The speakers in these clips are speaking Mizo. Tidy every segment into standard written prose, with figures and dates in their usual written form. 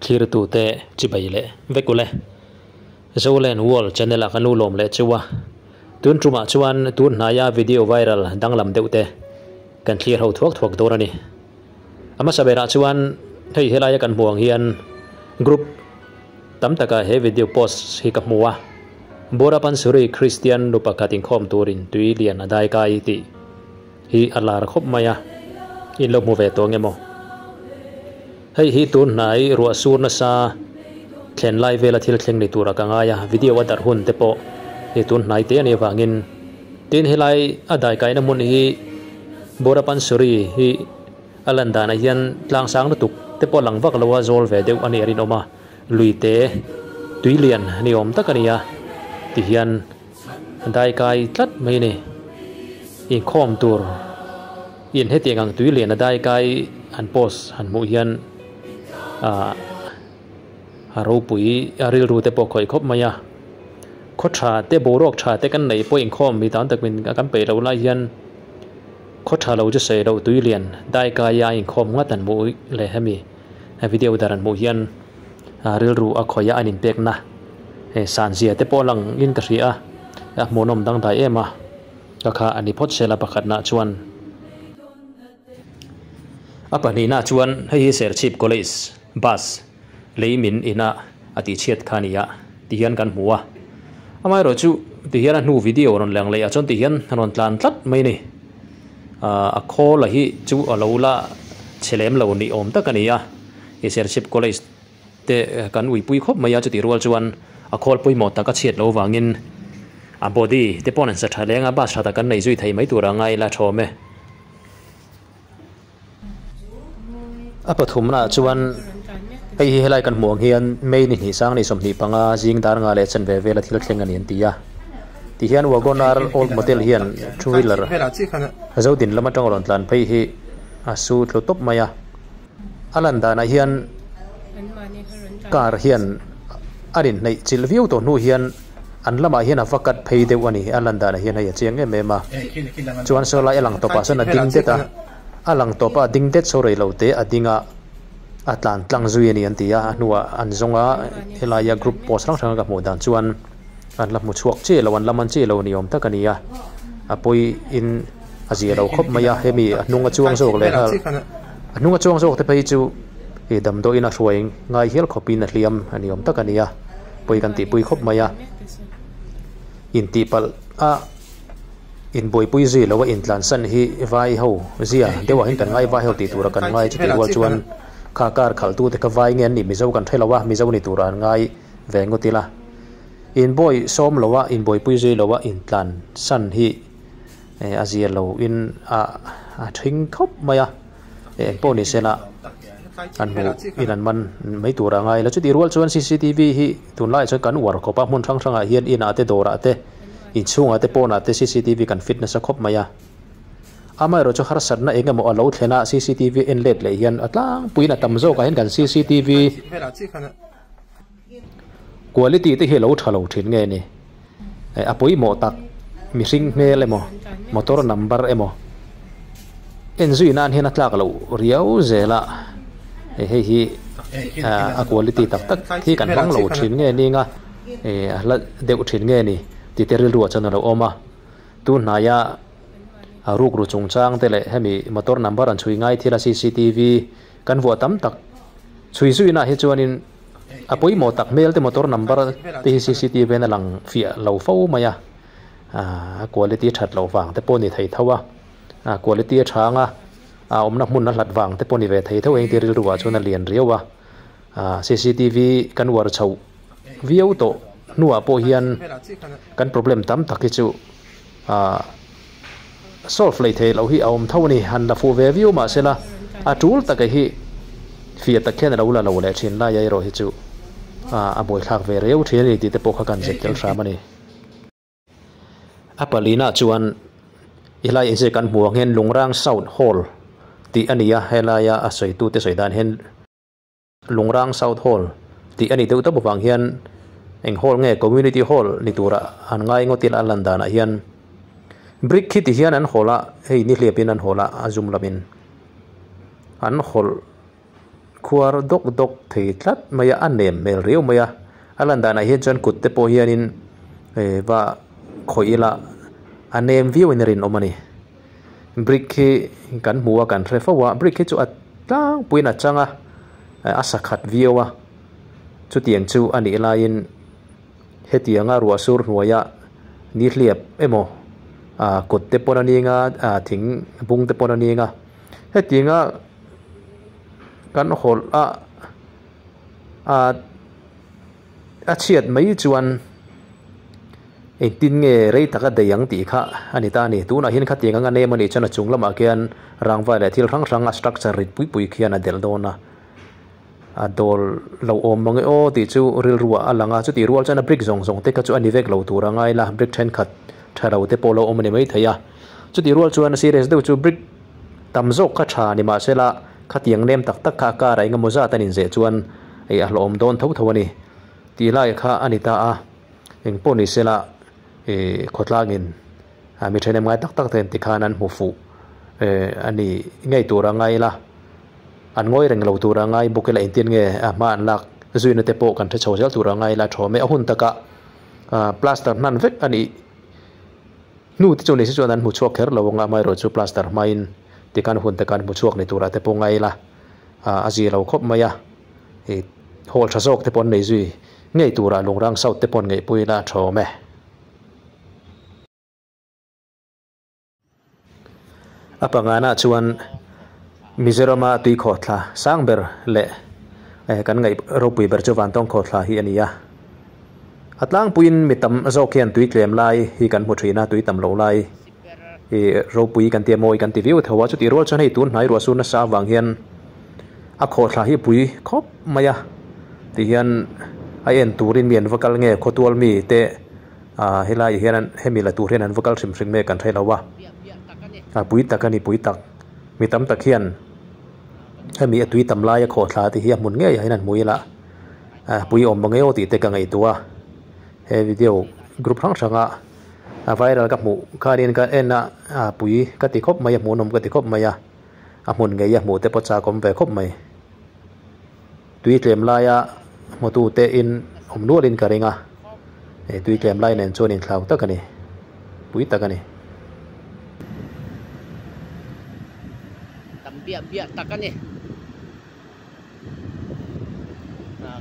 Thlirtute chibai leh vek ule. Zoland World Channel ah kan lu lawm leh cheu a, tun tumah chuan tun hnaia video viral danglam deuh te kan thlir ho thuak thuak dawn a ni. A hmasa berah chuan hei helaia kan hmuh ang hian group tam taka he video post hi ka hmu a, Borapansuri Kristian nu pakhat inkhawm turin tui lian a dai kai tih hi a lar khawp mai a, in lo hmu ve tawh nge maw? Hei hi tun hnai ruah sur nasa thlen lai vela thil thleng ni tura ka ngai a, video a darh hun te pawh hi tun hnai te a nih avangin tin helai a daikaina hmun hi Borapansuri hi a lan danah hian tlang sang lutuk te pawh lang vak lo a zawl ve deuh a nih a rinawm a, lui te tui lian ni awm tak a ni a tihian daikai tlat mai a ni. Inkhawm tur in hetiang ang tui lian a daikai an post han hmuh hian ah a ropui a rilru te pawh khawih khawp mai a. Khaw tha te boruak tha te kan neih pawh inkhawm mi tam tak min kan peih loh lai hian khaw tha lo chu sawi loh tui lian daikai a inkhawm ngat an hmuh leh hemi video dar an hmuh hian rilru a khawih a an inpekna sanzia te pawh lang in ka hria a a hmuhnawm dangdai em a. Ka kha a ni phawt sela pakhatnah chuan a pahnihna chuan hei hi Serchhip College bus lei min ina a tihchhiat kha a ni a ti hian kan hmu a, amaherawh chu ti hian a hnu video rawn lang leh ah chuan ti hian a rawn tlan tlat mai a ni, a khawl a hi chu a lo la chhe lem lo ni awm tak a ni a, i Serchhip College te kan uipui khawp mai a, chutih rual chuan a khawl pawimawh tak a chhiat loh vangin a body te pawh an sa tha leng a, bus tha tak kan nei zui thei mai tur a ngai ila thawm e. A pathumna ah chuan hei hi helai kan hmuh ang hian May ni hnih sang ni 25 zing dar nga leh chanve vela thil thleng a ni an ti a, tihian Wagon R old model hian two wheeler Zodin lam atanga rawn tlan phei hi a su thlu tawp mai a. A lan danah hian car hian a inhneih chilh viau tawh hnu hian an lamah hian a va cut phei deuh a ni. A lan danah hian hei a chiang em em a. Chuan saw lai a lang tawpah sawn a ding det a, a lang tawpa a ding det saw rei lo te a ding a, a tlan tlang zui a ni an ti a. A hnuah an zawng a, helaia group post hrang hranga ka hmuh dan chuan an la hmu chhuak chiah lo, an la man chiah lo ni awm tak a ni a. A pawiin a zia lo khawp mai a, hemi a hnung a chuang zawk leh nghal. A hnung a chuang zawk te phei chu ih damdawiin a hruai ngai hial khawpin a hliam a ni awm tak a ni a, pawi kan tihpui khawp mai a. Intihpalh a inbuaipui zui lo a intlansan hi vai ho zia deuh ah hian kan ngai vai ho tih tura kan ngai chutih rual chuan kha car khalh tute kha vai nge an nih Mizo kan hre lo a, Mizo ni tura an ngai ve ngawt ila. Inbawi sawm lo a inbuaipui zui lo a intlansan hi a zia lo in a a thing khawp mai a eng pawh ni sela an hmuh in an man mai tur a ngai la chutih rual chuan cctv hi tunlaiah chuan kan uar khawp a hmun hrang hrangah hian inah te dawrah te inchhungah te pawnah te cctv kan fit nasa khawp mai a amaherawh chu harsatna eng emaw a lo thlen a cctv en let leh hian a tlangpuiin a tam zawkah hian kan cctv Quality te hi a lo tha lo thin nge ni? A pawimawh tak mihring hmel emaw motor number emaw en zui nan hian a tlak loh riau zel a, hei hi a quality tak tak hi kan hmang lo thin nge ning a, a hla deuh thin nge ni tih te rilru ah chuan a lo awm a, tun hnaia rukru chungchang te leh hemi motor number an chhui ngai thil a cctv kan vuah tam tak chhui zuina hi chuanin a pawimawh tak hmel te motor number te hi cctv in a lang fiah lo fo mai a a quality that loh vang te pawh a ni thei tho a a quality a tha anga a awmna hmun a hlat vang te pawh a ni ve thei tho engtir rilru ah chuan a lian riau a cctv kan uar chhoh viau tawh hnuah pawh hian kan problem tam tak hi chu Solve lei theih loh hi a awm tho a ni. Han la fuh ve viau mah sela, a tul taka hi fia tak hian a lo la lo leh thin lai a erawh hi chu a buaithlak ve reu thin a ni tih te pawh kha kan zep tel hram a ni. A palina chuan i lai inzir kan hmuh ang hian Lungrang South Hall tih a ni a, helaia a sawitute sawi dan hian Lungrang South Hall tih a nih deuh tawp avang hian eng hall nge Community Hall ni tura an ngai ngawt ila a lan danah hian brick khi ti hian an hawl a, hei ni hliap in an hawl a, a zum lamin an hawl khuar dawk dawk thei tlat mai a a nem hmel riau mai a a lan danah hian chuan kut te pawh hianin eh va khawih ila a nem viau in a rinawm a ni brick hi kan hmu a kan hre fo a brick hi chu a tlangpuiin a chang a a sakhat viau a chutiang chu a nih laiin hetianga ruah sur hnuaia nihliap emaw ah kut te pawn a ning a ah thing bung te pawn a ning a hetianga kan hawlh a ah a chhiat mai chuan engtin nge rei taka daih ang tih kha a ni ta a ni tunah hian khatiang anga nem a nih chuan a chung lamah khian rangva leh thil hrang hrang a structure rit pui pui khian a delh dawn a. A dawl lo awm mang e aw tih chu rilru ah a lang a, chutih rual chuan a brick zawng zawng te kha chu a ni vek lo tur a ngai la, brick thenkhat tha lo te pawh lo awm a ni maithei a. Chutih rual chuan serious deuh chu brick tam zawk kha tha ni mahsela khatiang nem tak tak kha a car ah engemaw zat an inzeh chuan ei a hlawhawm dawn tho tho a ni tih lai kha a ni ta a. Engpawh ni sela ih khawtlangin mi thenem ngai tak tak ten tikhan an hmu fuh a ni ngei tur a ngai la. An ngawi reng lo tur a ngai bawk ila engtin nge a hma an lak zuina te pawh kan hre chho zel tur a ngai ila thawm e. A hun takah plaster hnan vek a nih hnu te chu ni se chuan an hmu chhuak kher lo ang a, amaherawhchu plaster hmain tikhan hun takah an hmu chhuak ni turah te pawh ngai ila a zia lo khawp mai a, ih hall tha zawk te pawh an nei zui ngei turah Lungrang South te pawh an ngaihpui ila a thawm e. A pangana chuan Mizorama tui khawhthla sang ber leh kan ngaih ropui ber chu Vantawng khawhthla hi a ni a. A tlangpuiin mi tam zawk hian tui tlem lai hi kan hmu thin a, tui tam lo lai hi ropui kan tia mawi kan ti viau tho a. Chutih rual chuan hei tun hnai ruah sur nasa avang hian a khawhthla hi pui khawp mai a tihian a en turin mi an va kal nge khawtual mi te Ah helai hian an hemi la tur hian an va kal hrim hrim nge kan hre lo a, a pui tak a ni pui tak. Mi tam tak hian hemi a tui tam laia khawhthla te hi a hmun ngeiah hian an hmu ila a pui awm mang eo tih te ka ngaihtuah a. He video group hrang hranga a viral ka hmuh khanin ka en a, a pui ka ti khawp mai a, hmuhnawm ka ti khawp mai a, a hmun ngei a hmuh te pawh chak awm ve khawp mai. Tui tlem laia hmutute in awm nualin ka ring a, he tui tlem lai nen chuan inthlau tak a ni, pui tak a ni. Tam biah biah tak a ni.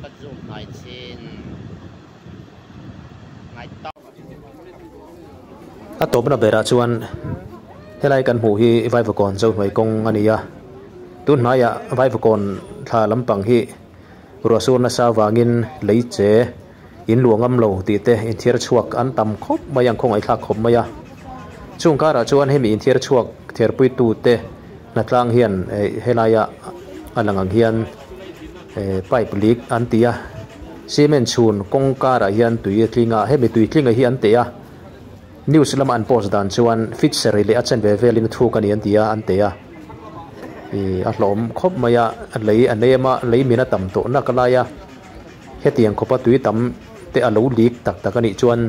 Ka zoom hnai chin ngai tawk. A tawpna berah chuan helai kan hmuh hi Vaivakawn Zohnuai kawng a ni a, tun hnaiah Vaivakawn thla lampang hi ruah sur nasa avangin lei che in luah ngam lo tih te inthiar chhuak an tam khawp mai a, an khawngaihthlak khawp mai a. Chung karah chuan hemi inthiar chhuak therpuitu te hnatlang hian helaia a lang ang hian pipe leak an ti a, cement chhun kawng karah hian tui a tling a, hemi tui tlinga hi an teh a, news lama an post dan chuan feet sarih leh a chanve velin a thuk a ni an ti a, an teh a, ih a hlawm khawp mai a, lei a nem a, lei min a tam tawh nak a lai a, hetiang khawpa tui tam te a lo leak tak tak a nih chuan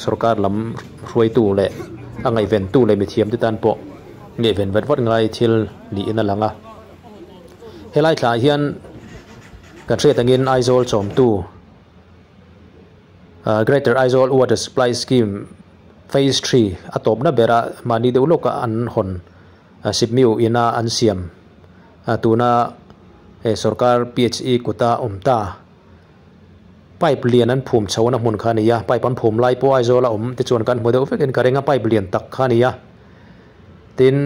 sorkar lam hruaitu leh a ngaihventu leh mithiam te tan pawh ngaihven vat vat ngai thil niin a lang a. Helai thlah hian kan hriat angin Aizawl chawmtu Greater Aizawl Water Supply Scheme Phase 3 a tawpna bera mahni deuh lawka an hawn Sipmiu ina an siam tuna sorkar PHE kuta awm ta pipe lian an phum chhohna hmun kha a ni a, pipe an phum lai pawh Aizawl a awm te chuan kan hmu deuh vekin ka ring a, pipe lian tak kha a ni a, tin.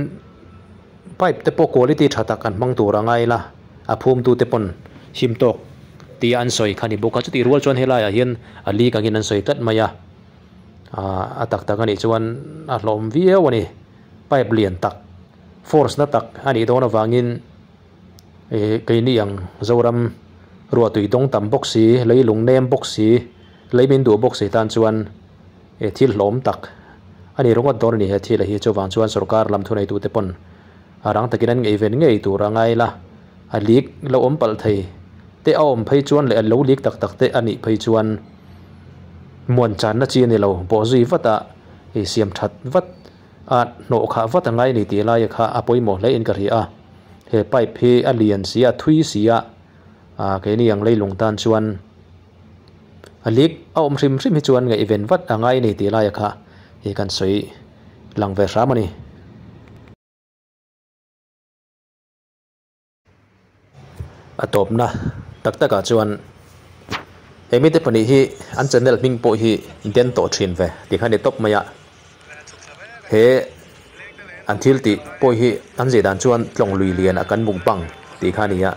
Pipe te pawh quality tha tak an hmang tur a ngai la, a phumtu te pawn him tawk tia an sawi kha a ni bawk a, chutih rual chuan helaiah hian a leak angin an sawi tlat mai a, aah a tak tak a nih chuan a hlawm viau a ni, pipe lian tak force na tak a nih dawn avangin ih keini ang Zoram ruahtui dawng tam bawk si, leilung nem bawk si, lei min duh bawk si tan chuan. He thil hlawm tak a ni ringawt dawn a ni he thil a hi chuvang chuan sorkar lam thuneitute pawn a rang takin an ngaihven ngei tur a ngai la, a leak lo awm palh thei te a awm phei chuan leh a lo leak tak tak te a nih phei chuan muan channa chi a ni lo bawh zui vat a i siam that vat a hnawh khah vat a ngai a ni tih laia kha a pawimawh hle in ka hria a. He pipe hi a lian si a thui si a ah keini ang leilung tan chuan a leak a awm hrim hrim hi chuan ngaihven vat a ngai a ni tih laia kha ih kan sawi lang ve hram a ni. A tawpna tak takah chuan he mite pahnih hi an channel hming pawh hi den tawh thin ve tih kha a ni tawp mai a he an thil tih pawh hi an zir dan chuan tlawng lui lian ah kan mukbang tih kha a ni a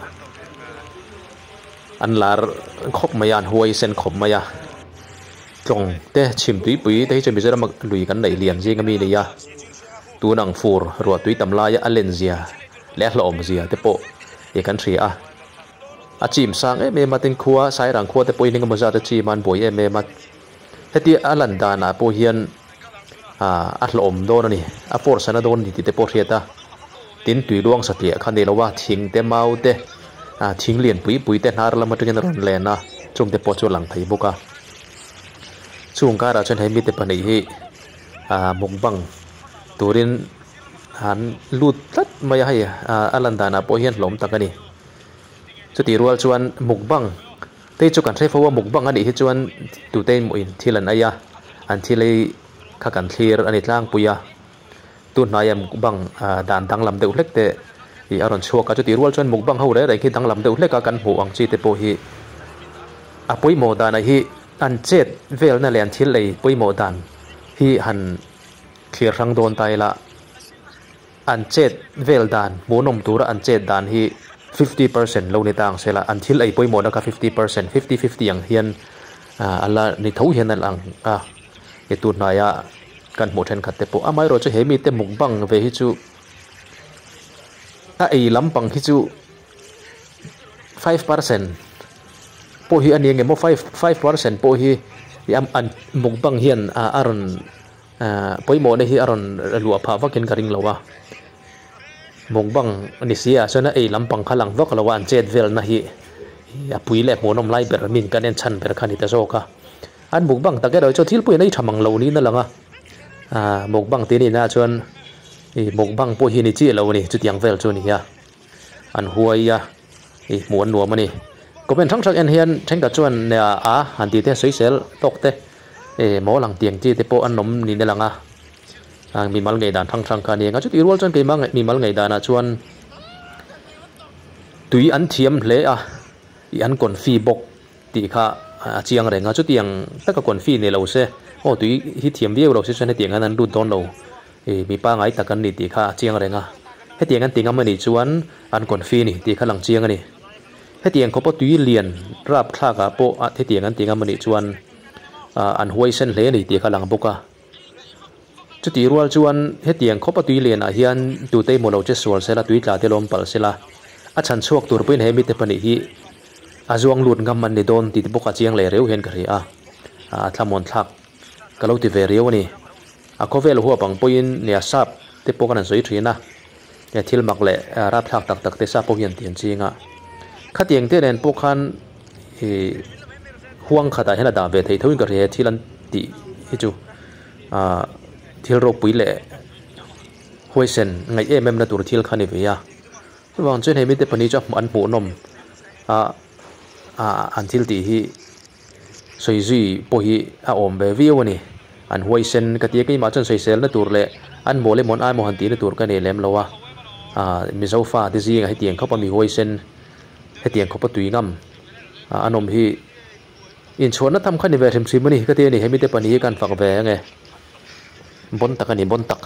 an lar khawp mai a an huai sen khawp mai a tlawng te chhim tuipui te hi chu Mizoram a lui kan neih lian zing ami a ni a tun ang fur ruah tui tam laia a len zia leh a hlauhawm zia te pawh ih kan hria a a chim sang em em a tin khua Sairang khua te pawhin engemaw zat a chim a an buai em em a heti a lan danah pawh hian ah a hlauhawm dawn a ni a force a na dawn a ni tih te pawh a hriat a tin tui luang satliah kha ni lo a thing te mau te ah thing lian pui pui te hnar lam atangin a rawn len a chung te pawh chu a lang thei bawk a chung karah chuan he mite pahnih hi ah mukbang turin an lut tlat mai a hei a lan danah pawh hian hlawm tak a ni chutih rual chuan mukbang te chu kan hre fo a mukbang a nih hi chuan tute emaw in thil an ei a an thil ei kha kan thlir a ni tlangpui a tun hnaia mukbang dan danglam deuh hlek te ih a rawn chhuak a chutih rual chuan mukbang ho reng reng hi danglam deuh hlek a kan hmuh ang chi te pawh hi a pawimawh danah hi an chet velna leh an thil ei pawimawh dan hi han Thlir hrang dawn ta ila, an chet vel dan, hmuhnawm tura an chet dan hi 50% lo ni ta ang sela, an thil ei pawimawhna kha 50%, 50-50 ang hian a la ni tho hian a lang a, i tun hnaia kan hmuh thenkhat te pawh. Amaherawh chu he mite mukbang ve hi chu a ei lampang hi chu 5% pawh hi a ni ang em aw, 5% pawh hi an mukbang hian a rawn Pawimawhna hi a rawn luah phah vakin ka ring lo a, mukbang ni si ah chuan a ei lampang kha lang vak lo a, an chet velna hi a pui leh hmuhnawm lai ber min kan en chhan ber kha a ni ta zawk a. An mukbang tak erawh chuan thil pawhin a ei tha mang lo niin a lang a, mukbang tih a nihna ah chuan mukbang pawh hi ni chiah lo a ni, chutiang vel chu a ni a, an huai a, hmuh an nuam a ni. Comment hrang hrang en hian thenkhat chuan a han tih te sawisel tawk te. E maw lang tiang chi te pawh an awm niin a lang a, a mimal ngaihdan hrang hrang kha a ni ang a, chutih rual chuan keimah mimal ngaihdanah chuan tui an thiam hle a, ih an confi bawk tih kha a chiang reng a, chutiang taka confi ni lo se aw tui hi thiam viau lo se chuan hetiang hian an lut dawn lo, e mi pangai tak an ni tih kha a chiang reng a, hetiang an ti ngam a nih chuan an confi a ni tih kha lang chiang a ni. Hetiang khawpa tui lian rap thlakah pawh hetiang an ti ngam a nih chuan an huaisen hle a ni tih kha a lang bawk a. Chutih rual chuan hetiang khawpa tui lianah hian tute emaw lo che sual sela, tui tla te lawm palh sela, a chhan chhuak tur pawhin he mite pahnih hi a zuang lut ngam an ni dawn tih te bawk a chiang leh riau hian ka hria a, a thlamuan thlak ka lo ti ve riau a ni. A khawvel huap ang pawhin nia sap te pawh kan han sawi thin a. He thil mak leh rapthlak tak tak te sa pawh hian ti an ching a. Khatiang te nen pawh khan ih huang khatah hian a dah ve thei tho in ka hria he thil an tih hi chu ah thil ropui leh huaisen ngaih em em na tur thil kha a ni ve a. Chuvang chuan he mite pahnih chu an hmuhnawm a ah an thil tih hi sawi zui pawh hi a awm ve viau a ni. An huaisen ka ti a, keimah chuan sawiselna tur leh an mawl emaw an ai emaw han tihna tur ka nei lem lo a. Aaa Mizo fa te zingah hetiang khawpa mi huaisen, hetiang khawpa tui ngam an awm hi inchhuahna tham kha ni ve hrim hrim a ni ka ti a ni. Hemi te pahnih hi ka han fak ve ang e. Bon tak a ni, bon tak.